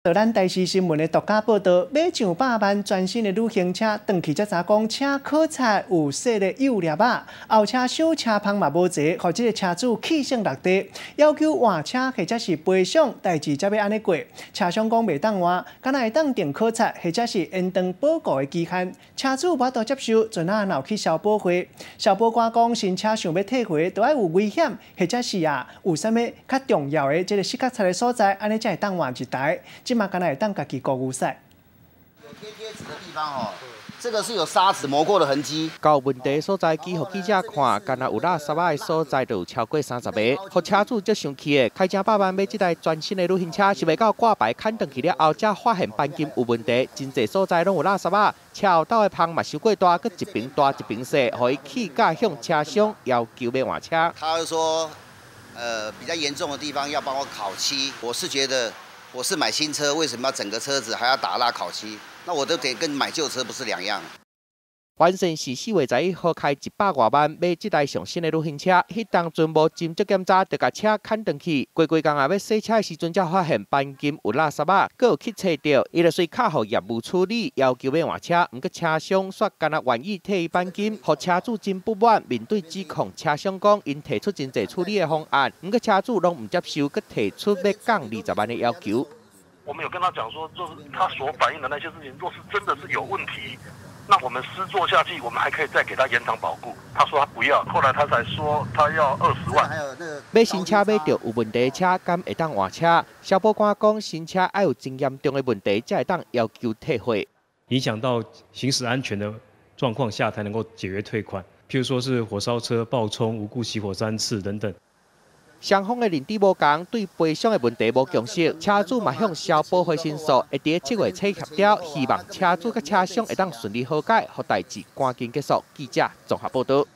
咱台視新聞的獨家報導，買上百萬全新的旅行車，轉去才知講車烤漆有細的幼粒仔，後車廂車篷嘛無齊，予這个車主氣性落地，要求換車或者是賠償，代誌才欲按呢過。車商講袂當換，敢若會當定烤漆或者是延長保固的期限，車主無法度接受，陣仔鬧去消保會。消保官講，新車想欲退貨，都愛有危險，或者是啊有啥物較重要的這个死角漆的所在，按呢才會當換一台。這馬敢若會當家己顧牛屎。貼貼紙的地方哦，這個是有砂紙磨過的痕跡。到問題所在，予記者看，敢若有垃圾的所在，就有超過30個，予車主足生氣的，開成百萬買這台全新的旅行車，是袂到掛牌牽轉去了後，才發現鈑金有問題，真濟所在攏有垃圾仔，車後斗的篷嘛傷過大，閣一爿大一爿細，予伊氣甲向車商要求欲換車。他說，比較嚴重的地方要幫我烤漆，我是覺得。我是買新車，為什麼要整個車子還要打蠟烤漆？那我都得跟買舊車不是兩樣。原先是4月11號開100外萬買這台上新的旅行車，彼當陣無斟酌檢查，就共車牽轉去。過幾工啊，欲洗車的時陣，才發現鈑金有垃圾仔，閣有去揣著，伊就隨敲予業務處理，要求欲換車。毋過車商煞敢若願意退伊鈑金，予車主真不滿。面對指控，車商講𪜶提出真濟處理的方案，毋過車主攏毋接受，閣提出欲降20萬的要求。我們有跟他講說，就是他所反映的那些事情，若是真的是有問題，那我們施作下去，我們還可以再給他延長保固。他說他不要，後來他才說他要20萬。買新車買著有問題車，敢會當換車？消保官講，新車愛有真嚴重的問題，才會當要求退貨。影響到行駛安全的狀況下，才能夠解約退款。譬如說是火燒車、爆衝、無故熄火三次等等。雙方的認知無仝，對賠償的問題無共識，車主嘛向消保會申訴，會佇7月初協調，希望車主佮車商會當順利和解，予代誌趕緊結束。記者綜合報導。